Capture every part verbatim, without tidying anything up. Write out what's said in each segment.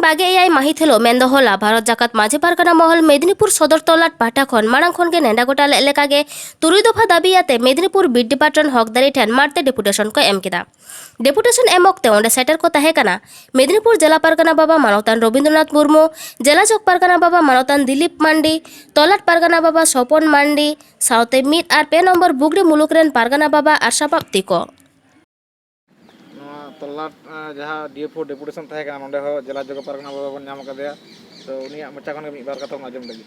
ᱵᱟᱨᱜᱮ ᱮᱭᱟᱭ ᱢᱟᱹᱦᱤᱛ ᱦᱤᱞᱳᱜ ᱢᱮᱱᱫᱚ ᱦᱚᱞᱟ ᱵᱷᱟᱨᱚᱛ ᱡᱟᱠᱟᱛ ᱢᱟᱹᱡᱷᱤ ᱯᱟᱨᱜᱟᱱᱟ ᱢᱚᱦᱚᱞ ᱢᱮᱫᱽᱱᱤᱯᱩᱨ ᱥᱚᱫᱚᱨ ᱛᱚᱞᱟᱴ ᱯᱟᱦᱴᱟ ᱠᱷᱚᱱ ᱢᱟᱲᱟᱝ ᱠᱷᱚᱱ ᱜᱮ ᱱᱮᱰᱟ ᱜᱚᱴᱟ ᱞᱮᱫ ᱞᱮᱠᱟᱜᱮ ᱛᱩᱨᱩᱭ ᱫᱚᱯᱷᱟ ᱫᱟᱹᱵᱤ ᱟᱛᱮ ᱢᱮᱫᱽᱱᱤᱯᱩᱨ ᱵᱤᱴ ᱰᱤᱯᱟᱨᱴᱢᱮᱱᱴ ᱦᱚᱠᱫᱟᱨᱤ ᱴᱷᱮᱱ ᱢᱟᱨᱛᱮ ᱰᱮᱯᱩᱴᱮᱥᱚᱱ ᱠᱚ ᱮᱢ ᱠᱮᱫᱟ᱾ ᱰᱮᱯᱩᱴᱮᱥᱚᱱ ᱮᱢ ᱚᱠᱛᱮ ᱚᱸᱰᱮ ᱥᱮᱴᱮᱨ ᱠᱚ ᱛᱟᱦᱮᱸ ᱠᱟᱱᱟ ᱢᱮᱫᱽᱱᱤᱯᱩᱨ ᱡᱮᱞᱟ ᱯᱟᱨᱜᱟᱱᱟ ᱵᱟᱵᱟ ᱢᱟᱱᱚᱛᱟᱱ ᱨᱚᱵᱤᱱᱫᱨᱚᱱᱟᱛᱷ ᱢᱩᱨᱢᱩ, ᱡᱮᱞᱟ ᱡᱚᱜᱽ ᱯᱟᱨᱜᱟᱱᱟ ᱵᱟᱵᱟ ᱢᱟᱱᱚᱛᱟᱱ ᱫᱤᱞᱤᱯ ᱢᱟᱱᱰᱤ, ᱛᱚᱞᱟᱴ ᱯᱟᱨᱜᱟᱱᱟ ᱵᱟᱵᱟ ᱥᱚᱯᱚᱱ ᱢᱟᱱᱰᱤ, ᱥᱟᱶᱛᱮ ᱢᱤᱫ ᱟᱨ ᱯᱮ ᱱᱚᱢᱵᱚᱨ ᱵᱩᱜᱽᱲᱤ ᱢᱩᱞᱩᱠ ᱨᱮᱱ ᱯᱟᱨᱜᱟᱱᱟ ᱵᱟᱵᱟ ᱟᱨ ᱥᱟᱯᱟᱵ ᱛᱤᱠᱚ᱾ ᱱᱚᱣᱟ ᱛᱚᱞᱞᱟᱴ, ᱟᱸ, ᱡᱟᱦᱟᱸ ᱰᱤ ᱮᱯᱷ ᱳ ᱰᱮᱯᱩᱴᱮᱥᱚᱱ ᱛᱟᱦᱮᱸ ᱠᱟᱱᱟ, ᱱᱚᱸᱰᱮ ᱦᱚᱸ ᱡᱮᱞᱟ ᱡᱚᱜᱚ ᱯᱟᱨᱜᱟᱱᱟ ᱵᱟᱵᱟ ᱵᱚᱱ ᱧᱟᱢ ᱟᱠᱟᱫᱮᱭᱟ᱾ ᱛᱚ, ᱩᱱᱤᱭᱟᱜ ᱢᱚᱪᱟ ᱠᱷᱚᱱ ᱜᱮ ᱢᱤᱫ ᱵᱟᱨ ᱠᱟᱛᱷᱟ ᱵᱚᱱ ᱟᱸᱡᱚᱢ ᱞᱟᱹᱜᱤᱫ᱾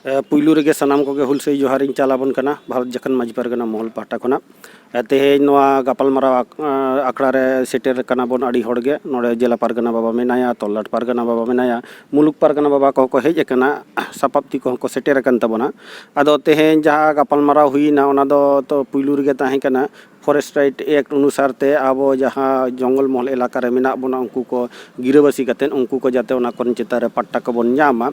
ᱮ, ᱯᱩᱭᱞᱩ ᱨᱮᱜᱮ ᱥᱟᱱᱟᱢ ᱠᱚᱜᱮ ᱦᱩᱞᱥᱟᱹᱭ ᱡᱚᱦᱟᱨᱤᱧ ᱪᱟᱞ ᱟᱵᱚᱱ ᱠᱟᱱᱟ, ᱵᱷᱟᱨᱚᱛ ᱡᱷᱟᱲᱠᱷᱚᱸᱰ ᱢᱟᱹᱡᱷᱤ ᱯᱟᱨᱜᱟᱱᱟ ᱢᱚᱦᱚᱞ ᱯᱟᱦᱴᱟ ᱠᱷᱚᱱᱟᱜ᱾ ᱮ, ᱛᱮᱦᱮᱧ ᱱᱚᱣᱟ ᱜᱟᱯᱟᱞᱢᱟᱨᱟᱣ ᱟᱠ-, ᱟᱸ, ᱟᱠᱷᱲᱟ ᱨᱮ ᱥᱮᱴᱮᱨ ᱟᱠᱟᱱᱟ ᱵᱚᱱ ᱟᱹᱰᱤ ᱦᱚᱲ ᱜᱮ᱾ ᱱᱚᱰᱮ ᱡᱮᱞᱟ ᱯᱟᱨᱜᱟᱱᱟ ᱵᱟᱵᱟ ᱢᱮᱱᱟᱭᱟ, ᱛᱚᱞᱞᱟᱴ ᱯᱟᱨᱜᱟᱱᱟ ᱵᱟᱵᱟ ᱢᱮᱱᱟᱭᱟ, ᱢᱩᱞᱩᱠ ᱯᱟᱨᱜᱟᱱᱟ ᱵᱟᱵᱟ ᱠᱚᱦᱚᱸ ᱠᱚ ᱦᱮᱡ ᱟᱠᱟᱱᱟ, ᱥᱟᱯᱟᱵ ᱛᱤ ᱠᱚᱦᱚᱸ ᱠᱚ ᱥᱮᱴᱮᱨ ᱟᱠᱟᱱ ᱛᱟᱵᱚᱱᱟ᱾ ᱟᱫᱚ ᱛᱮᱦᱮᱧ ᱡᱟᱦᱟᱸ ᱜᱟᱯᱟᱞᱢᱟᱨᱟᱣ ᱦᱩᱭᱱᱟ, ᱚᱱᱟ ᱫᱚ ᱛᱚ ᱯᱩᱭᱞᱩ ᱨᱮᱜᱮ ᱛᱟᱦᱮᱸ ᱠᱟᱱᱟ, ᱯᱷᱚᱨᱮᱥᱴ ᱨᱟᱭᱤᱴ ᱮᱠᱴ ᱚᱱᱩᱥᱟᱨ ᱛᱮ ᱟᱵᱚ ᱡᱟᱦᱟᱸ ᱡᱚᱝᱜᱚᱞ ᱢᱚᱦᱚᱞ ᱮᱞᱟᱠᱟ ᱨᱮ ᱢᱮᱱᱟᱜ ᱵᱚᱱᱟ, ᱩᱱᱠᱩ ᱠᱚ ᱜᱤᱨᱟᱹᱵᱟᱹᱥᱤ ᱠᱟᱛᱮᱫ ᱩᱱᱠᱩ ᱠᱚ ᱡᱟᱛᱮ ᱚᱱᱟ ᱠᱚᱨᱮᱱ ᱪᱮᱛᱟᱱ ᱨᱮ ᱯᱟᱴᱴᱟ ᱠᱚᱵᱚᱱ ᱧᱟᱢᱟ᱾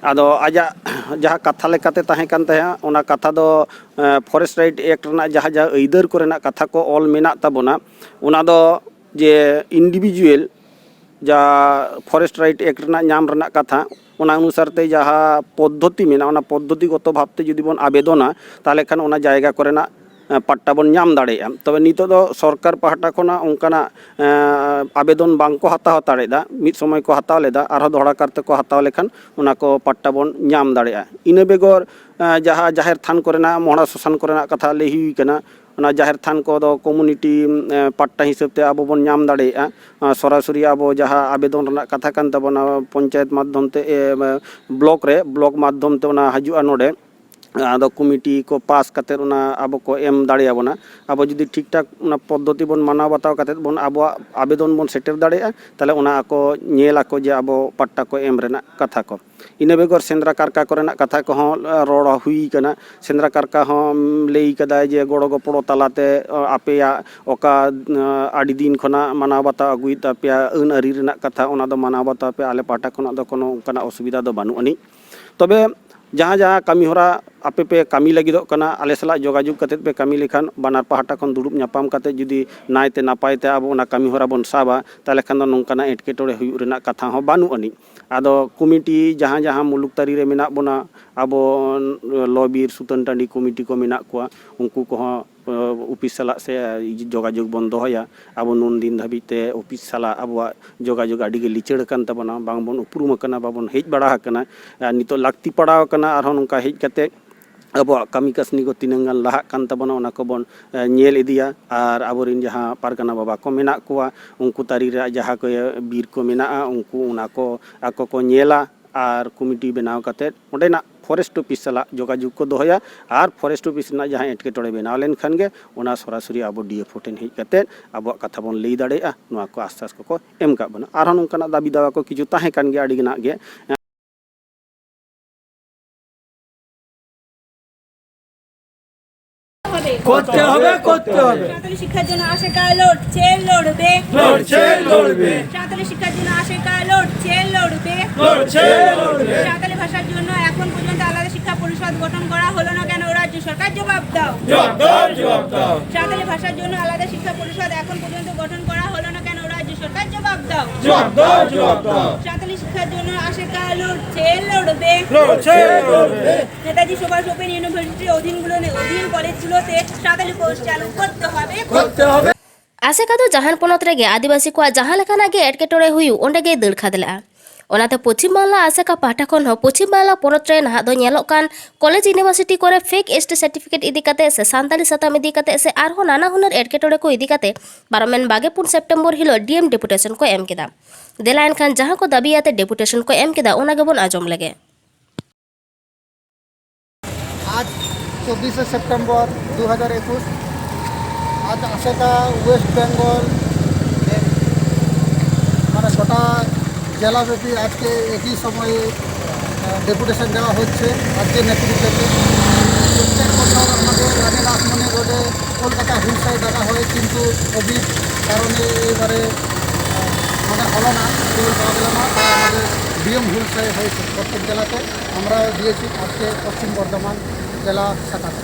ᱟᱫᱚ ᱟᱡᱟᱜ ᱡᱟᱦᱟᱸ ᱠᱟᱛᱷᱟ ᱞᱮᱠᱟᱛᱮ ᱛᱟᱦᱮᱸ ᱠᱟᱱ ᱛᱟᱦᱮᱸᱫ, ᱚᱱᱟ ᱠᱟᱛᱷᱟ ᱫᱚ, ᱮ, ᱯᱷᱚᱨᱮᱥᱴ ᱨᱟᱭᱤᱴ ᱮᱠᱴ ᱨᱮᱱᱟᱜ ᱡᱟᱦᱟᱸ, ᱡᱟᱦᱟᱸ ᱟᱹᱭᱫᱟᱹᱨ ᱠᱚᱨᱮᱱᱟᱜ ᱠᱟᱛᱷᱟ ᱠᱚ ᱚᱞ ᱢᱮᱱᱟᱜ ᱛᱟᱵᱚᱱᱟ, ᱚᱱᱟ ᱫᱚ ᱡᱮ ᱤᱱᱰᱤᱵᱷᱤᱡᱩᱣᱟᱞ ᱡᱟᱦᱟᱸ ᱯᱷᱚᱨᱮᱥᱴ ᱨᱟᱭᱤᱴ ᱮᱠᱴ ᱨᱮᱱᱟᱜ ᱧᱟᱢ ᱨᱮᱱᱟᱜ ᱠᱟᱛᱷᱟ, ᱚᱱᱟ ᱚᱱᱩᱥᱟᱨ ᱛᱮ ᱡᱟᱦᱟᱸ ᱯᱚᱫᱽᱫᱷᱚᱛᱤ ᱢᱮᱱᱟᱜᱼᱟ, ᱚᱱᱟ ᱯᱚᱫᱽᱫᱷᱚᱛᱤᱜᱚᱛᱚ ᱵᱷᱟᱵᱽᱛᱮ ᱡᱩᱫᱤ ᱵᱚᱱ ᱟᱵᱮᱫᱚᱱᱟ, ᱛᱟᱦᱚᱞᱮ ᱠᱷᱟᱱ ᱚᱱᱟ ᱡᱟᱭᱜᱟ ᱠᱚᱨᱮᱱᱟᱜ, ᱮ, ᱯᱟᱴᱴᱟ ᱵᱚᱱ ᱧᱟᱢ ᱫᱟᱲᱮᱭᱟᱜᱼᱟ᱾ ᱛᱚᱵᱮ ᱱᱤᱛᱚᱜ ᱫᱚ ᱥᱚᱨᱠᱟᱨ ᱯᱟᱦᱴᱟ ᱠᱷᱚᱱᱟᱜ ᱚᱱᱠᱟᱱᱟᱜ, ᱮ, ᱟᱵᱮᱫᱚᱱ ᱵᱟᱝ ᱠᱚ ᱦᱟᱛᱟᱣ ᱦᱟᱛᱟᱲᱮᱫᱟ᱾ ᱢᱤᱫ ᱥᱚᱢᱚᱭ ᱠᱚ ᱦᱟᱛᱟᱣ ᱞᱮᱫᱟ, ᱟᱨᱦᱚᱸ ᱫᱚᱦᱲᱟ ᱠᱟᱨᱛᱮ ᱠᱚ ᱦᱟᱛᱟᱣ ᱞᱮᱠᱷᱟᱱ ᱚᱱᱟ ᱠᱚ ᱯᱟᱴᱴᱟ ᱵᱚᱱ ᱧᱟᱢ ᱫᱟᱲᱮᱭᱟᱜᱼᱟ᱾ ᱤᱱᱟᱹ ᱵᱮᱜᱚᱨ, ᱮ, ᱡᱟᱦᱟᱸ ᱡᱟᱦᱮᱨ ᱛᱷᱟᱱ ᱠᱚᱨᱮᱱᱟᱜ, ᱢᱚᱦᱲᱟ ᱥᱚᱥᱟᱱ ᱠᱚᱨᱮᱱᱟᱜ ᱠᱟᱛᱷᱟ ᱞᱟᱹᱭ ᱦᱩᱭ ᱠᱟᱱᱟ, ᱚᱱᱟ ᱡᱟᱦᱮᱨ ᱛᱷᱟᱱ ᱠᱚᱫᱚ ᱠᱚᱢᱩᱱᱤᱴᱤ, ᱮ, ᱯᱟᱴᱴᱟ ᱦᱤᱥᱟᱹᱵ ᱛᱮ ᱟᱵᱚ ᱵᱚᱱ ᱧᱟᱢ ᱫᱟᱲᱮᱭᱟᱜᱼᱟ᱾ ᱟ, ᱥᱚᱨᱟᱥᱚᱨᱤ ᱟᱵᱚ ᱡᱟᱦᱟᱸ ᱟᱵᱮᱫᱚᱱ ᱨᱮᱱᱟᱜ ᱠᱟᱛᱷᱟ ᱠᱟᱱ ᱛᱟᱵᱚᱱᱟ, ᱯᱚᱧᱪᱟᱭᱮᱛ ᱢᱟᱫᱽᱫᱷᱚᱢ ᱛᱮ, ᱮ, ᱵᱞᱚᱠ ᱨᱮ, ᱵᱞᱚᱠ ᱢᱟᱫᱽᱫᱷᱚᱢ ᱛᱮ ᱚᱱᱟ ᱦᱤᱡᱩᱜᱼᱟ ᱱᱚᱰᱮ᱾ ᱟᱫᱚ ᱠᱚᱢᱤᱴᱤ ᱠᱚ ᱯᱟᱥ ᱠᱟᱛᱮᱫ ᱚᱱᱟ ᱟᱵᱚ ᱠᱚ ᱮᱢ ᱫᱟᱲᱮᱭᱟᱵᱚᱱᱟ᱾ ᱟᱵᱚ ᱡᱩᱫᱤ ᱴᱷᱤᱠ ᱴᱷᱟᱠ ᱚᱱᱟ ᱯᱚᱫᱽᱫᱷᱚᱛᱤ ᱵᱚᱱ ᱢᱟᱱᱟᱣ ᱵᱟᱛᱟᱣ ᱠᱟᱛᱮᱫ ᱵᱚᱱ ᱟᱵᱚᱣᱟᱜ ᱟᱵᱮᱫᱚᱱ ᱵᱚᱱ ᱥᱮᱴᱮᱨ ᱫᱟᱲᱮᱭᱟᱜᱼᱟ, ᱛᱟᱦᱚᱞᱮ ᱚᱱᱟ ᱟᱠᱚ ᱧᱮᱞ ᱟᱠᱚ ᱡᱮ ᱟᱵᱚ ᱯᱟᱴᱴᱟ ᱠᱚ ᱮᱢ ᱨᱮᱱᱟᱜ ᱠᱟᱛᱷᱟ ᱠᱚ᱾ ᱤᱱᱟᱹ ᱵᱮᱜᱚᱨ ᱥᱮᱸᱫᱽᱨᱟ ᱠᱟᱨᱠᱟ ᱠᱚᱨᱮᱱᱟᱜ ᱠᱟᱛᱷᱟ ᱠᱚᱦᱚᱸ, ᱮ, ᱨᱚᱲ ᱦᱩᱭ ᱠᱟᱱᱟ᱾ ᱥᱮᱸᱫᱽᱨᱟ ᱠᱟᱨᱠᱟ ᱦᱚᱸ, ᱩᱢ, ᱞᱟᱹᱭ ᱠᱟᱫᱟᱭ ᱡᱮ ᱜᱚᱲᱚ ᱜᱚᱯᱚᱲᱚ ᱛᱟᱞᱟᱛᱮ, ᱚ, ᱟᱯᱮᱭᱟᱜ ᱚᱠᱟ, ᱮ, ᱟᱹᱰᱤ ᱫᱤᱱ ᱠᱷᱚᱱᱟᱜ ᱢᱟᱱᱟᱣ ᱵᱟᱛᱟᱣ ᱟᱹᱜᱩᱭᱮᱫ ᱛᱟᱯᱮᱭᱟ ᱟᱹᱱ ᱟᱹᱨᱤ ᱨᱮᱱᱟᱜ ᱠᱟᱛᱷᱟ, ᱚᱱᱟ ᱫᱚ ᱢᱟᱱᱟᱣ ᱵᱟᱛᱟᱣ ᱯᱮ, ᱟᱞᱮ ᱯᱟᱦᱴᱟ ᱠᱷᱚᱱᱟᱜ ᱫᱚ ᱠᱳᱱᱳ ᱚᱱᱠᱟᱱᱟᱜ ᱚᱥᱩᱵᱤᱫᱷᱟ ᱫᱚ ᱵᱟᱹᱱᱩᱜ ᱟᱹᱱᱤᱡ᱾ ᱛᱚᱵᱮ ᱡᱟᱦᱟᱸ ᱡᱟᱦᱟᱸ ᱠᱟᱹᱢᱤ ᱦᱚᱨᱟ ᱟᱯᱮ ᱯᱮ ᱠᱟᱹᱢᱤ ᱞᱟᱹᱜᱤᱫᱚᱜ ᱠᱟᱱᱟ, ᱟᱞᱮ ᱥᱟᱞᱟᱜ ᱡᱳᱜᱟᱡᱳᱜᱽ ᱠᱟᱛᱮ ᱯᱮ ᱠᱟᱹᱢᱤ ᱞᱮᱠᱷᱟᱱ, ᱵᱟᱱᱟᱨ ᱯᱟᱦᱴᱟ ᱠᱷᱚᱱ ᱫᱩᱲᱩᱵ ᱧᱟᱯᱟᱢ ᱠᱟᱛᱮ ᱡᱩᱫᱤ ᱱᱟᱭᱛᱮ ᱱᱟᱯᱟᱭ ᱛᱮ ᱟᱵᱚ ᱚᱱᱟ ᱠᱟᱹᱢᱤ ᱦᱚᱨᱟ ᱵᱚᱱ ᱥᱟᱵᱟ, ᱛᱟᱦᱚᱞᱮ ᱠᱷᱟᱱ ᱫᱚ ᱱᱚᱝᱠᱟᱱᱟᱜ ᱮᱴᱠᱮᱴᱚᱬᱮ ᱦᱩᱭᱩᱜ ᱨᱮᱱᱟᱜ ᱠᱟᱛᱷᱟ ᱦᱚᱸ ᱵᱟᱹᱱᱩᱜ ᱟᱹᱱᱤᱡ᱾ ᱟᱫᱚ ᱠᱚᱢᱤᱴᱤ ᱡᱟᱦᱟᱸ ᱡᱟᱦᱟᱸ ᱢᱩᱞᱩᱠ ᱛᱟᱹᱨᱤ ᱨᱮ ᱢᱮᱱᱟᱜ ᱵᱚᱱᱟ, ᱟᱵᱚ ᱞᱚ ᱵᱤᱨ ᱥᱩᱛᱟᱹᱱ ᱴᱟᱺᱰᱤ ᱠᱚᱢᱤᱴᱤ ᱠᱚ ᱢᱮᱱᱟᱜ ᱠᱚᱣᱟ, ᱩᱱᱠᱩ ᱠᱚᱦᱚᱸ ᱚᱯᱷᱤᱥ ᱥᱟᱞᱟᱜ ᱥᱮ ᱡᱳᱜᱟᱡᱳᱜᱽ ᱵᱚᱱ ᱫᱚᱦᱚᱭᱟ᱾ ᱟᱵᱚ ᱱᱩᱱ ᱫᱤᱱ ᱫᱷᱟᱹᱵᱤᱡ ᱛᱮ ᱚᱯᱷᱤᱥ ᱥᱟᱞᱟᱜ ᱟᱵᱚᱣᱟᱜ ᱡᱳᱜᱟᱡᱳᱜᱽ ᱟᱹᱰᱤ ᱜᱮ ᱞᱤᱪᱟᱹᱲ ᱟᱠᱟᱱ ᱛᱟᱵᱚᱱᱟ, ᱵᱟᱝ ᱵᱚᱱ ᱩᱯᱨᱩᱢ ᱟᱠᱟᱱᱟ, ᱵᱟᱵᱚᱱ ᱦᱮᱡ ᱵᱟᱲᱟ ᱟᱠᱟᱱᱟ᱾ ᱟᱨ ᱱᱤᱛᱚᱜ ᱞᱟᱹᱠᱛᱤ ᱯᱟᱲᱟᱣ ᱟᱠᱟᱱᱟ, ᱟᱨᱦᱚᱸ ᱱᱚᱝᱠᱟ ᱦᱮᱡ ᱠᱟᱛᱮ ᱟᱵᱚᱣᱟᱜ ᱠᱟᱹᱢᱤ ᱠᱟᱹᱥᱱᱤ ᱠᱚ ᱛᱤᱱᱟᱹᱝ ᱜᱟᱱ ᱞᱟᱦᱟᱜ ᱠᱟᱱ ᱛᱟᱵᱚᱱᱟ, ᱚᱱᱟ ᱠᱚᱵᱚᱱ, ᱮ, ᱧᱮᱞ ᱤᱫᱤᱭᱟ᱾ ᱟᱨ ᱟᱵᱚᱨᱮᱱ ᱡᱟᱦᱟᱸ ᱯᱟᱨᱜᱟᱱᱟ ᱵᱟᱵᱟ ᱠᱚ ᱢᱮᱱᱟᱜ ᱠᱚᱣᱟ, ᱩᱱᱠᱩ ᱛᱟᱹᱨᱤ ᱨᱮᱭᱟᱜ ᱡᱟᱦᱟᱸ ᱠᱚ, ᱮ, ᱵᱤᱨ ᱠᱚ ᱢᱮᱱᱟᱜᱼᱟ, ᱩᱱᱠᱩ ᱚᱱᱟ ᱠᱚ ᱟᱠᱚ ᱠᱚ ᱧᱮᱞᱟ᱾ ᱟᱨ ᱠᱚᱢᱤᱴᱤ ᱵᱮᱱᱟᱣ ᱠᱟᱛᱮ ᱚᱸᱰᱮᱱᱟᱜ ᱯᱷᱚᱨᱮᱥᱴ ᱚᱯᱷᱤᱥ ᱥᱟᱞᱟᱜ ᱡᱳᱜᱟᱡᱳᱜᱽ ᱠᱚ ᱫᱚᱦᱚᱭᱟ᱾ ᱟᱨ ᱯᱷᱚᱨᱮᱥᱴ ᱚᱯᱷᱤᱥ ᱨᱮᱱᱟᱜ ᱡᱟᱦᱟᱸ ᱮᱴᱠᱮᱴᱚᱬᱮ ᱵᱮᱱᱟᱣ ᱞᱮᱱᱠᱷᱟᱱ ᱜᱮ, ᱚᱱᱟ ᱥᱚᱨᱟᱥᱚᱨᱤ ᱟᱵᱚ ᱰᱤ ᱮᱯᱷ ᱳ ᱴᱷᱮᱱ ᱦᱮᱡ ᱠᱟᱛᱮ ᱟᱵᱚᱣᱟᱜ ᱠᱟᱛᱷᱟ ᱵᱚᱱ ᱞᱟᱹᱭ ᱫᱟᱲᱮᱭᱟᱜᱼᱟ᱾ ᱱᱚᱣᱟ ᱠᱚ ᱟᱥᱥᱟᱥ ᱠᱚᱠᱚ ᱮᱢ ᱠᱟᱜ ᱵᱚᱱᱟ᱾ ᱟᱨᱦᱚᱸ ᱱᱚᱝᱠᱟᱱᱟᱜ ᱫᱟᱹᱵᱤ ᱫᱟᱣᱟ ᱠᱚ ᱠᱤᱪᱷᱩ ᱛᱟᱦᱮᱸ ᱠᱟᱱ ᱜᱮᱭᱟ, ᱟᱹᱰᱤ ᱜᱟᱱᱟᱜ ᱜᱮ᱾ করতে হবে, করতে হবে। সাঁওতালি শিক্ষার জন্য আশা কা লড়ছে, লড়বে। লড়ছে, লড়বে। সাঁওতালি শিক্ষার জন্য আশা কা লড়ছে, লড়বে। লড়ছে, লড়বে। সাঁওতালি ভাষার জন্য এখন পর্যন্ত আলাদা শিক্ষা পরিষদ গঠন করা হলো না কেন? রাজ্য সরকার জবাব দাও। জবাব দাও, জবাব দাও। সাঁওতালি ভাষার জন্য আলাদা শিক্ষা পরিষদ এখন পর্যন্ত গঠন করা হলো না কেন? রাজ্য সরকার জবাব দাও। জবাব দাও, জবাব দাও। সাঁওতালি শিক্ষার জন্য আশা কা লড়ছে, লড়বে। লড়ছে, লড়বে। নেতাজি সুভাষ ওপেন ইউনিভার্সিটির অধীনগুলো অধীন কলেজগুলোতে সাঁওতালি কোর্স চালু করতে হবে। করতে হবে। ᱟᱥᱮᱠᱟ ᱫᱚ ᱡᱟᱦᱟᱱ ᱯᱚᱱᱚᱛ ᱨᱮᱜᱮ ᱟᱹᱫᱤᱵᱟᱹᱥᱤ ᱠᱚᱣᱟᱜ ᱡᱟᱦᱟᱸ ᱞᱮᱠᱟᱱᱟᱜ ᱜᱮ ᱮᱴᱠᱮᱴᱚᱬᱮ ᱦᱩᱭᱩᱜ, ᱚᱸᱰᱮ ᱜᱮᱭ ᱫᱟᱹᱲ ᱠᱷᱟᱫᱽ ᱞᱮᱫᱼᱟ᱾ ᱚᱱᱟᱛᱮ ᱯᱚᱪᱷᱤᱢ ᱵᱟᱝᱞᱟ ᱟᱥᱮᱠᱟ ᱯᱟᱦᱴᱟ ᱠᱷᱚᱱ ᱦᱚᱸ ᱯᱚᱪᱷᱤᱢ ᱵᱟᱝᱞᱟ ᱯᱚᱱᱚᱛ ᱨᱮ ᱱᱟᱦᱟᱜ ᱫᱚ ᱧᱮᱞᱚᱜ ᱠᱟᱱ ᱠᱚᱞᱮᱡᱽ ᱤᱭᱩᱱᱤᱵᱷᱟᱨᱥᱤᱴᱤ ᱠᱚᱨᱮ ᱯᱷᱮᱠ ᱮᱥ ᱴᱤ ᱥᱟᱨᱴᱤᱯᱷᱤᱠᱮᱴ ᱤᱫᱤ ᱠᱟᱛᱮ ᱥᱮ ᱥᱟᱱᱛᱟᱲᱤ ᱥᱟᱛᱟᱢ ᱤᱫᱤ ᱠᱟᱛᱮ ᱥᱮ ᱟᱨᱦᱚᱸ ᱱᱟᱱᱟ ᱦᱩᱱᱟᱹᱨ ᱮᱴᱠᱮᱴᱚᱬᱮ ᱠᱚ ᱤᱫᱤ ᱠᱟᱛᱮ ᱯᱟᱨᱚᱢᱮᱱ ᱵᱟᱜᱮ ᱯᱩᱱ ᱥᱮᱯᱴᱮᱢᱵᱚᱨ ᱦᱤᱞᱳᱜ ᱰᱤ ᱮᱢ ᱰᱮᱯᱩᱴᱮᱥᱚᱱ ᱠᱚ ᱮᱢ ᱠᱮᱫᱟ᱾ ᱫᱮᱞᱟ ᱮᱱᱠᱷᱟᱱ ᱡᱟᱦᱟᱸ ᱠᱚ ᱫᱟᱹᱵᱤ ᱟᱛᱮ ᱰᱮᱯᱩᱴᱮᱥᱚᱱ ᱠᱚ ᱮᱢ ᱠᱮᱫᱟ, ᱚᱱᱟ ᱜᱮᱵᱚᱱ ᱟᱸᱡᱚᱢ ᱞᱮᱜᱮ᱾ आज चौबीस सितंबर दो हज़ार इक्कीस, आज आसेका वेस्ट बंगाल মানে গোটা জেলাব্যাপী আজকে একই সময়ে ডেপুটেশন দেওয়া হচ্ছে রাজ্যের নেতৃত্ব থেকে। প্রত্যেক বছর আমাদের রানী রাসমণি রোডে কলকাতা হিলসায় ডাকা হয়, কিন্তু কোভিড কারণে এবারে মানে হলো না, টেবিল পাওয়া গেল না। তাই আমাদের নিয়ম ভুল হয়ে হয়েছে প্রত্যেক জেলাতে। আমরাও দিয়েছি আজকে পশ্চিম বর্ধমান জেলা শাখাতে।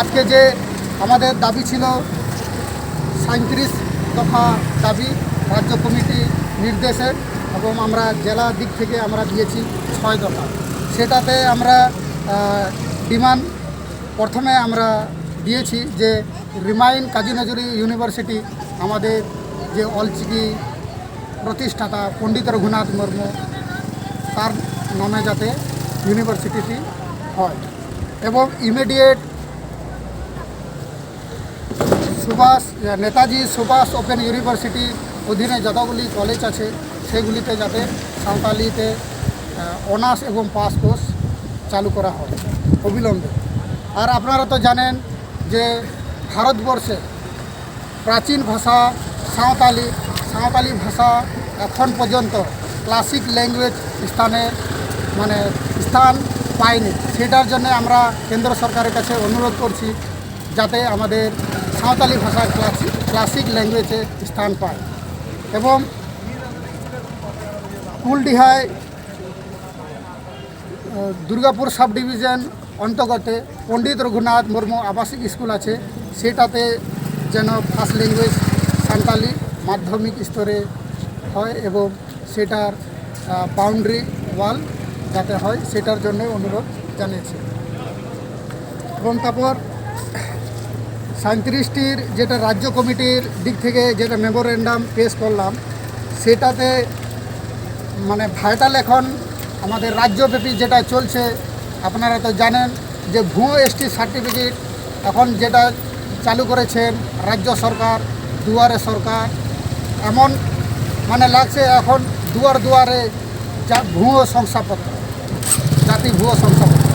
আজকে যে আমাদের দাবি ছিল সাঁইত্রিশ দফা দাবি রাজ্য কমিটি নির্দেশে, এবং আমরা জেলা দিক থেকে আমরা দিয়েছি ছয় দফা। সেটাতে আমরা ডিমান্ড প্রথমে আমরা দিয়েছি যে রিমাইন কাজী নজরুল ইউনিভার্সিটি, আমাদের যে অলচিকি প্রতিষ্ঠাতা পণ্ডিত রঘুনাথ মুর্মু, তার নামে যাতে ইউনিভার্সিটিটি হয় এবং ইমিডিয়েট সুভাষ, নেতাজি সুভাষ ওপেন ইউনিভার্সিটির অধীনে যতগুলি কলেজ আছে সেগুলিতে যাতে সাঁওতালিতে অনার্স এবং পাস কোর্স চালু করা হয় অবিলম্বে। আর আপনারা তো জানেন যে ভারতবর্ষে প্রাচীন ভাষা সাঁওতালি, সাঁওতালি ভাষা এখন পর্যন্ত ক্লাসিক ল্যাঙ্গুয়েজ স্থানে, মানে, স্থান পায়নি। সেটার জন্য আমরা কেন্দ্র সরকারের কাছে অনুরোধ করছি যাতে আমাদের সাঁওতালি ভাষা ক্লাসিক, ক্লাসিক ল্যাঙ্গুয়েজে স্থান পায়। এবং কুলডিহায় দুর্গাপুর সাব ডিভিশন অন্তর্গত পণ্ডিত রঘুনাথ মুর্মু আবাসিক স্কুল আছে, সেটাতে যেন ফার্স্ট ল্যাঙ্গুয়েজ সাঁওতালি মাধ্যমিক স্তরে হয় এবং সেটার বাউন্ডারি ওয়াল যাতে হয়, সেটার জন্য অনুরোধ জানিয়েছি। এবং তারপর সাঁইত্রিশটির যেটা রাজ্য কমিটির দিক থেকে যেটা মেমোরেন্ডাম পেশ করলাম, সেটাতে, মানে, ভাইটাল এখন আমাদের রাজ্যব্যাপী যেটা চলছে, আপনারা তো জানেন যে ভুয়ো এসটি সার্টিফিকেট এখন যেটা চালু করেছেন রাজ্য সরকার, দুয়ারে সরকার, এমন, মানে, লাগছে এখন দুয়ার দুয়ারে যা ভুয়ো শংসাপত্র, জাতি ভুয়ো শংসাপত্র।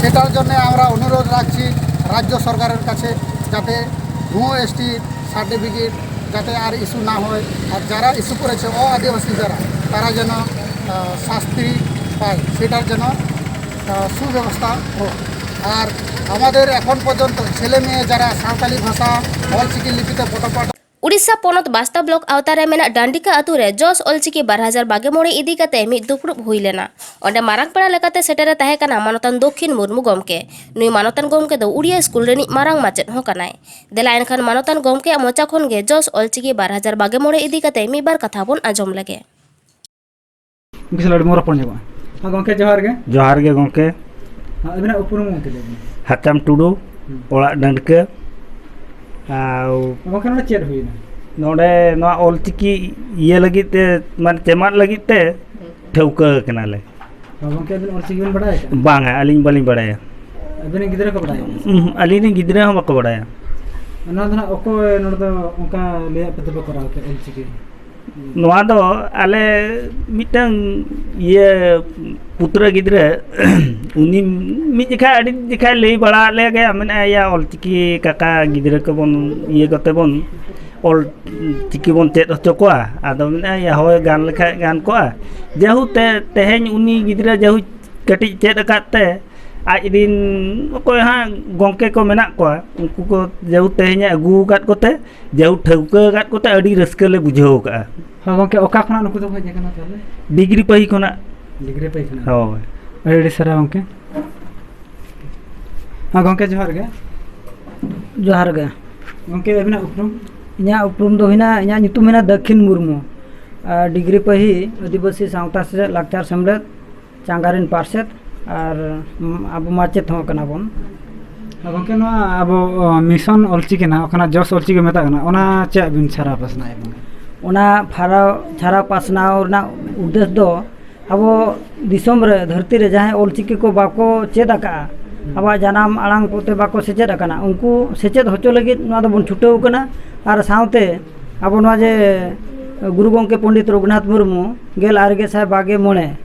সেটার জন্য আমরা অনুরোধ রাখছি রাজ্য সরকারের কাছে, যাতে ভুয়ো এসটি সার্টিফিকেট যাতে আর ইস্যু না হয়, আর যারা ইস্যু করেছে, অ আদিবাসী যারা, তারা যেন শাস্তি পায়, সেটার জন্য সুব্যবস্থা হোক। আর আমাদের এখন পর্যন্ত ছেলে মেয়ে যারা সাঁওতালি ভাষা, অলচিকি লিপিতে পটপাঠ ᱩᱲᱤᱥᱥᱟ ᱯᱚᱱᱚᱛ ᱵᱟᱥᱛᱟ ᱵᱞᱚᱠ ᱟᱣᱛᱟ ᱨᱮ ᱢᱮᱱᱟᱜ ᱰᱟᱱᱰᱤᱠᱟ ᱟᱹᱛᱩ ᱨᱮ ᱡᱚᱥ ᱚᱞᱪᱤᱠᱤ ᱵᱟᱨ ᱦᱟᱡᱟᱨ ᱵᱟᱜᱮ ᱢᱚᱬᱮ ᱤᱫᱤ ᱠᱟᱛᱮ ᱢᱤᱫ ᱫᱩᱯᱲᱩᱵ ᱦᱩᱭ ᱞᱮᱱᱟ᱾ ᱚᱸᱰᱮ ᱢᱟᱨᱟᱝ ᱯᱮᱲᱟ ᱞᱮᱠᱟᱛᱮ ᱥᱮᱴᱮᱨᱮ ᱛᱟᱦᱮᱸ ᱠᱟᱱᱟ ᱢᱟᱱᱚᱛᱟᱱ ᱫᱚᱠᱷᱤᱱ ᱢᱩᱨᱢᱩ ᱜᱚᱢᱠᱮ᱾ ᱱᱩᱭ ᱢᱟᱱᱚᱛᱟᱱ ᱜᱚᱢᱠᱮ ᱫᱚ ᱩᱲᱤᱭᱟ ᱥᱠᱩᱞ ᱨᱤᱱᱤᱡ ᱢᱟᱨᱟᱝ ᱢᱟᱪᱮᱫ ᱦᱚᱸ ᱠᱟᱱᱟᱭ᱾ ᱫᱮᱞᱟ ᱮᱱᱠᱷᱟᱱ ᱢᱟᱱᱚᱛᱟᱱ ᱜᱚᱢᱠᱮᱭᱟᱜ ᱢᱚᱪᱟ ᱠᱷᱚᱱ ᱜᱮ ᱡᱚᱥ ᱚᱞᱪᱤᱠᱤ ᱵᱟᱨ ᱦᱟᱡᱟᱨ ᱵᱟᱜᱮ ᱢᱚᱬᱮ ᱤᱫᱤ ᱠᱟᱛᱮ ᱢᱤᱫ ᱵᱟᱨ ᱠᱟᱛᱷᱟ ᱵᱚᱱ ᱟᱸᱡᱚᱢ ᱞᱮᱜᱮ᱾ ᱜᱚᱢᱠᱮ ᱥᱟᱞᱟᱜ ᱟᱹᱰᱤ ᱢᱚᱡᱽ ᱨᱚᱯᱚᱲ ᱧᱚᱜᱚᱜᱼᱟ᱾ ᱦᱮᱸ, ᱜᱚᱢᱠᱮ ᱡᱚᱦᱟᱨ ᱜᱮ᱾ ᱡᱚᱦᱟᱨ ᱜᱮ ᱜᱚᱢᱠᱮ᱾ ᱦᱮᱸ, ᱟᱹᱵᱤᱱᱟᱜ ᱩᱯᱨᱩᱢ ᱜᱚᱢᱠᱮ ᱞᱟᱹᱭ ᱵᱤᱱ᱾ ᱦᱟᱪᱟᱢ ᱴᱩᱰᱩ, ᱦᱩᱸ᱾ ᱚᱲᱟᱜ ᱰᱟᱺᱰᱠᱟᱹ᱾ ᱟᱨ ᱜᱚᱢᱠᱮ, ᱱᱚᱰᱮ ᱪᱮᱫ ᱦᱩᱭᱱᱟ? ᱱᱚᱰᱮ ᱱᱚᱣᱟ ᱚᱞᱪᱤᱠᱤ ᱤᱭᱟᱹ ᱞᱟᱹᱜᱤᱫ ᱛᱮ, ᱢᱟᱱᱮ ᱪᱮᱢᱟᱫ ᱞᱟᱹᱜᱤᱫ ᱛᱮ ᱴᱷᱟᱹᱣᱠᱟᱹ ᱠᱟᱱᱟᱞᱮ᱾ ᱦᱮᱸ, ᱜᱚᱢᱠᱮ, ᱟᱹᱵᱤᱱ ᱚᱞᱪᱤᱠᱤ ᱵᱤᱱ ᱵᱟᱲᱟᱭ ᱟᱠᱟᱫᱼᱟ? ᱵᱟᱝᱟ, ᱟᱹᱞᱤᱧ ᱵᱟᱹᱞᱤᱧ ᱵᱟᱲᱟᱭᱟ᱾ ᱟᱹᱵᱤᱱ ᱨᱮᱱ ᱜᱤᱫᱽᱨᱟᱹ ᱠᱚ ᱵᱟᱲᱟᱭᱟ? ᱩᱸᱦᱩᱸ, ᱟᱹᱞᱤᱧ ᱨᱮᱱ ᱜᱤᱫᱽᱨᱟᱹ ᱦᱚᱸ ᱵᱟᱠᱚ ᱵᱟᱲᱟᱭᱟ᱾ ᱱᱚᱣᱟ ᱫᱚ ᱱᱟᱦᱟᱜ ᱚᱠᱚᱭ ᱱᱚᱰᱮ ᱫᱚ ᱚᱱᱠᱟ ᱞᱟᱹᱭᱟᱫ ᱯᱮ ᱛᱮᱯᱮ ᱠᱚᱨᱟᱣ ᱠᱮᱫ ᱚᱞᱪᱤᱠᱤ? ᱱᱚᱣᱟ ᱫᱚ ᱟᱞᱮ ᱢᱤᱫᱴᱟᱝ ᱤᱭᱟᱹ ᱯᱩᱛᱨᱟᱹ ᱜᱤᱫᱽᱨᱟᱹ, ᱩᱱᱤ ᱢᱤᱫ ᱡᱚᱠᱷᱟ ᱟᱹᱰᱤ ᱡᱚᱠᱷᱟᱭ ᱞᱟᱹᱭ ᱵᱟᱲᱟ ᱟᱫ ᱞᱮᱭᱟ ᱜᱮ, ᱢᱮᱱᱮᱫᱼᱟ, "ᱭᱟ, ᱚᱞᱪᱤᱠᱤ ᱠᱟᱠᱟ ᱜᱤᱫᱽᱨᱟᱹ ᱠᱚᱵᱚᱱ ᱤᱭᱟᱹ ᱠᱟᱛᱮ ᱵᱚᱱ ᱚᱞ ᱪᱤᱠᱤ ᱵᱚᱱ ᱪᱮᱫ ᱦᱚᱪᱚ ᱠᱚᱣᱟ?" ᱟᱫᱚ ᱢᱮᱱᱮᱫᱼᱟ, "ᱭᱟ, ᱦᱳᱭ, ᱜᱟᱱ ᱞᱮᱠᱷᱟᱡ ᱜᱟᱱ ᱠᱚᱜᱼᱟ᱾" ᱡᱮᱦᱩ ᱛᱮ ᱛᱮᱦᱮᱧ ᱩᱱᱤ ᱜᱤᱫᱽᱨᱟᱹ ᱡᱮᱦᱩ ᱠᱟᱹᱴᱤᱡ ᱪᱮᱫ ᱟᱠᱟᱫ ᱛᱮ, ᱟᱡ ᱨᱤᱱ ᱚᱠᱚᱭ ᱦᱟᱸᱜ ᱜᱚᱢᱠᱮ ᱠᱚ ᱢᱮᱱᱟᱜ ᱠᱚᱣᱟ, ᱩᱱᱠᱩ ᱠᱚ ᱡᱮᱦᱩ ᱛᱮᱦᱮᱧᱮ ᱟᱹᱜᱩ ᱟᱠᱟᱫ ᱠᱚᱛᱮ, ᱡᱮᱦᱩ ᱴᱷᱟᱹᱣᱠᱟᱹ ᱟᱠᱟᱫ ᱠᱚᱛᱮ ᱟᱹᱰᱤ ᱨᱟᱹᱥᱠᱟᱹ ᱞᱮ ᱵᱩᱡᱷᱟᱹᱣ ᱟᱠᱟᱫᱼᱟ᱾ ᱦᱳᱭ ᱜᱚᱢᱠᱮ, ᱚᱠᱟ ᱠᱷᱚᱱᱟᱜ ᱱᱩᱠᱩ ᱫᱚᱠᱚ ᱦᱮᱡ ᱟᱠᱟᱱᱟ ᱛᱟᱦᱚᱞᱮ? ᱰᱤᱜᱽᱨᱤ ᱯᱟᱹᱦᱤ ᱠᱷᱚᱱᱟᱜ᱾ ᱰᱤᱜᱽᱨᱤ ᱯᱟᱹᱦᱤ ᱠᱷᱚᱱᱟᱜ᱾ ᱦᱳᱭ᱾ ᱟᱹᱰᱤ ᱟᱹᱰᱤ ᱥᱟᱨᱦᱟᱣ ᱜᱚᱢᱠᱮ᱾ ᱦᱮᱸ ᱜᱚᱢᱠᱮ, ᱡᱚᱦᱟᱨ ᱜᱮ᱾ ᱡᱚᱦᱟᱨ ᱜᱮ᱾ ᱜᱚᱢᱠᱮ, ᱟᱹᱵᱤᱱᱟᱜ ᱩᱯᱨᱩᱢ? ᱤᱧᱟᱹᱜ ᱩᱯᱨᱩᱢ ᱫᱚ ᱦᱩᱭᱱᱟ, ᱤᱧᱟᱹᱜ ᱧᱩᱛᱩᱢ ᱦᱩᱭᱱᱟ ᱫᱟᱹᱠᱷᱤᱱ ᱢᱩᱨᱢᱩ᱾ ᱟᱨ ᱰᱤᱜᱽᱨᱤ ᱯᱟᱹᱦᱤ, ᱟᱹᱫᱤᱵᱟᱹᱥᱤ ᱥᱟᱶᱛᱟ ᱥᱮᱪᱮᱫ ᱞᱟᱠᱪᱟᱨ ᱥᱮᱢᱞᱮᱫ, ᱪᱟᱸᱜᱟ ᱨᱮᱱ ᱯᱟᱨᱥᱮᱛ, ᱟᱨ, ᱩᱢ, ᱟᱵᱚ ᱢᱟᱪᱮᱫ ᱦᱚᱸ ᱠᱟᱱᱟ ᱵᱚᱱ᱾ ᱟᱨ ᱜᱚᱢᱠᱮ, ᱱᱚᱣᱟ ᱟᱵᱚ, ᱚ, ᱢᱤᱥᱚᱱ ᱚᱞᱪᱤᱠᱤ ᱱᱟᱦᱟᱜ, ᱚᱠᱟᱱᱟᱜ ᱡᱚᱥ ᱚᱞᱪᱤᱠᱤ ᱢᱮᱛᱟᱜ ᱠᱟᱱᱟ, ᱚᱱᱟ ᱪᱮᱫ ᱵᱤᱱ ᱪᱷᱟᱨᱟᱣ ᱯᱟᱥᱱᱟᱣᱮᱫ ᱵᱚᱱᱟ? ᱚᱱᱟ ᱯᱷᱟᱨᱟᱣ-, ᱪᱷᱟᱨᱟᱣ ᱯᱟᱥᱱᱟᱣ ᱨᱮᱱᱟᱜ ᱩᱫᱽᱫᱮᱥ ᱫᱚ ᱟᱵᱚ ᱫᱤᱥᱚᱢ ᱨᱮ, ᱫᱷᱟᱹᱨᱛᱤ ᱨᱮ ᱡᱟᱦᱟᱸᱭ ᱚᱞᱪᱤᱠᱤ ᱠᱚ ᱵᱟᱠᱚ ᱪᱮᱫ ᱟᱠᱟᱫᱼᱟ, ᱦᱩᱸ᱾ ᱟᱵᱚᱣᱟᱜ ᱡᱟᱱᱟᱢ ᱟᱲᱟᱝ ᱠᱚᱛᱮ ᱵᱟᱠᱚ ᱥᱮᱪᱮᱫ ᱟᱠᱟᱱᱟ, ᱩᱱᱠᱩ ᱥᱮᱪᱮᱫ ᱦᱚᱪᱚ ᱞᱟᱹᱜᱤᱫ ᱱᱚᱣᱟ ᱫᱚᱵᱚᱱ ᱪᱷᱩᱴᱟᱹᱣ ᱠᱟᱱᱟ᱾ ᱟᱨ ᱥᱟᱶᱛᱮ ᱟᱵᱚ ᱱᱚᱣᱟ ᱡᱮ ᱜᱩᱨᱩ ᱜᱚᱢᱠᱮ ᱯᱚᱱᱰᱤᱛ ᱨᱚᱜᱷᱩᱱᱟᱛᱷ ᱢᱩᱨᱢᱩ ᱜᱮᱞ ᱟᱨᱮ ᱜᱮᱥᱟᱭ ᱵᱟᱜᱮ ᱢᱚᱬᱮ,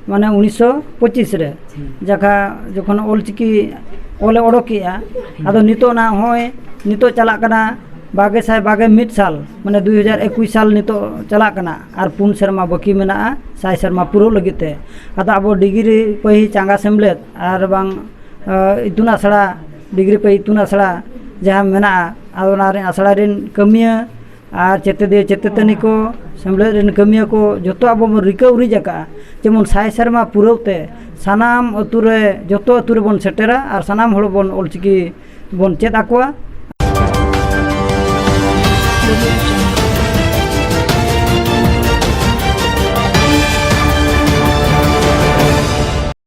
ᱢᱟᱱᱮ ᱩᱱᱤᱥᱥᱚ ᱯᱚᱸᱪᱤᱥ ᱨᱮ, ᱦᱩᱸ᱾ ᱡᱟᱠᱷᱟ ᱡᱚᱠᱷᱚᱱ ᱚᱞᱪᱤᱠᱤ ᱚᱞᱮ ᱚᱰᱚᱠ ᱠᱮᱜᱼᱟ, ᱦᱩᱸ᱾ ᱟᱫᱚ ᱱᱤᱛᱚᱜ ᱱᱟᱜ ᱦᱚᱸᱜᱼᱚᱭ ᱱᱤᱛᱚᱜ ᱪᱟᱞᱟᱜ ᱠᱟᱱᱟ ᱵᱟᱜᱮ ᱥᱟᱭ ᱵᱟᱜᱮ ᱢᱤᱫ ᱥᱟᱞ, ᱢᱟᱱᱮ ᱫᱩᱭ ᱦᱟᱡᱟᱨ ᱮᱠᱩᱥ ᱥᱟᱞ ᱱᱤᱛᱚᱜ ᱪᱟᱞᱟᱜ ᱠᱟᱱᱟ, ᱟᱨ ᱯᱩᱱ ᱥᱮᱨᱢᱟ ᱵᱟᱹᱠᱤ ᱢᱮᱱᱟᱜᱼᱟ ᱥᱟᱭ ᱥᱮᱨᱢᱟ ᱯᱩᱨᱟᱹᱣ ᱞᱟᱹᱜᱤᱫ ᱛᱮ᱾ ᱟᱫᱚ ᱟᱵᱚ ᱰᱤᱜᱽᱨᱤ ᱯᱟᱹᱦᱤ ᱪᱟᱸᱜᱟ ᱥᱮᱢᱞᱮᱫ ᱟᱨ ᱵᱟᱝ, ᱟᱸ, ᱤᱛᱩᱱ ᱟᱥᱲᱟ, ᱰᱤᱜᱽᱨᱤ ᱯᱟᱹᱦᱤ ᱤᱛᱩᱱ ᱟᱥᱲᱟ ᱡᱟᱦᱟᱸ ᱢᱮᱱᱟᱜᱼᱟ, ᱟᱫᱚ ᱚᱱᱟ ᱨᱮᱱ ᱟᱥᱲᱟ ᱨᱮᱱ ᱠᱟᱹᱢᱤᱭᱟᱹ ᱟᱨ ᱪᱮᱛᱮᱫᱤᱭᱟᱹ ᱪᱮᱛᱮᱛᱟᱹᱱᱤ ᱠᱚ, ᱥᱮᱢᱞᱮᱫ ᱨᱮᱱ ᱠᱟᱹᱢᱤᱭᱟᱹ ᱠᱚ, ᱡᱚᱛᱚ ᱟᱵᱚ ᱵᱚᱱ ᱨᱤᱠᱟᱹ ᱩᱨᱤᱡ ᱟᱠᱟᱫᱼᱟ, ᱡᱮᱢᱚᱱ ᱥᱟᱭ ᱥᱮᱨᱢᱟ ᱯᱩᱨᱟᱹᱣ ᱛᱮ ᱥᱟᱱᱟᱢ ᱟᱹᱛᱩ ᱨᱮ, ᱡᱚᱛᱚ ᱟᱹᱛᱩ ᱨᱮᱵᱚᱱ ᱥᱮᱴᱮᱨᱟ ᱟᱨ ᱥᱟᱱᱟᱢ ᱦᱚᱲ ᱵᱚᱱ ᱚᱞᱪᱤᱠᱤ ᱵᱚᱱ ᱪᱮᱫ ᱟᱠᱚᱣᱟ᱾